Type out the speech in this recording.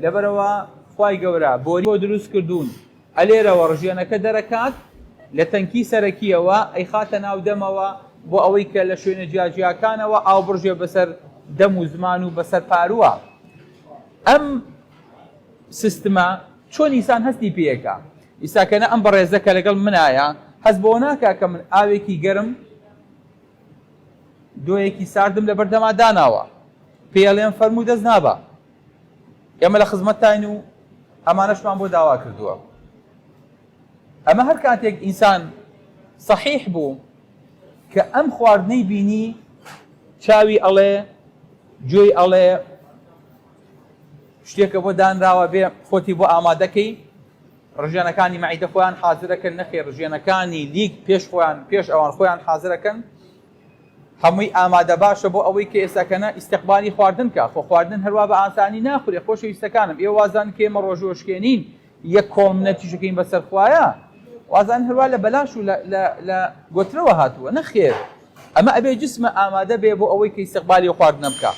لەبەرئەوە خوای گەورە بۆری بۆ دروست کردوون ئەلێرەوە ڕژێنەکە دەرەکات لە تەنکی سەرەکیەوە ئەیخاتە ناو دەمەوە بۆ ئەوەی کە لە شوێنە جیاجیاکانەوە ئاو بڕژێ بەسەر دەم و زمان و بەسەر پارووە. ئەم سیستمە چۆن ئینسان هەستی پێیەکا؟ ئیستا کە نە ئەم بەڕێزە کە لەگەڵ منایە هەست بەوە ناکا کە من ئاوێکی گەرم دۆیەکی ساردم لەبەردەما داناوە پێی ئەڵێم فەرموو دەست نابا ئێمە لە خزمەتتاین و ئەمانەشمان بۆ داوا کردووە. ئەمە هەر کاتێک ئینسان سەحیح بوو کە ئەم خواردنەی بینی چاوی ئەڵێ گوێی ئەڵێ شتێکە بۆ دانراوە بێ خۆتی بۆ ئامادەکەی ڕژێنەکانی مەعیدە خۆیان حازرەکەن نەخێ ڕژێنەکانی لیک پێش خۆیان پێش ئەوان خۆیان حازرەکەن هەمووی ئامادە باشە بۆ ئەوەی کە ئێستاکەنە ئیستقبالی خواردن کە خۆ خواردن هەروا بە ئاسانی ناخورێ خۆشەویستەکانم ئێوە وازان کە ئێمە ڕۆژوەشکێنین یەک کۆڵ منەتیش ئەکەین بەسەر خوایە وازان هەروا لە بەلاش و لە گۆترەوە هاتووە نەخێر ئەمە ئەبێ جسمە ئامادە بێ بۆ ئەوەی کە ئیستقبالی خواردنە بکە.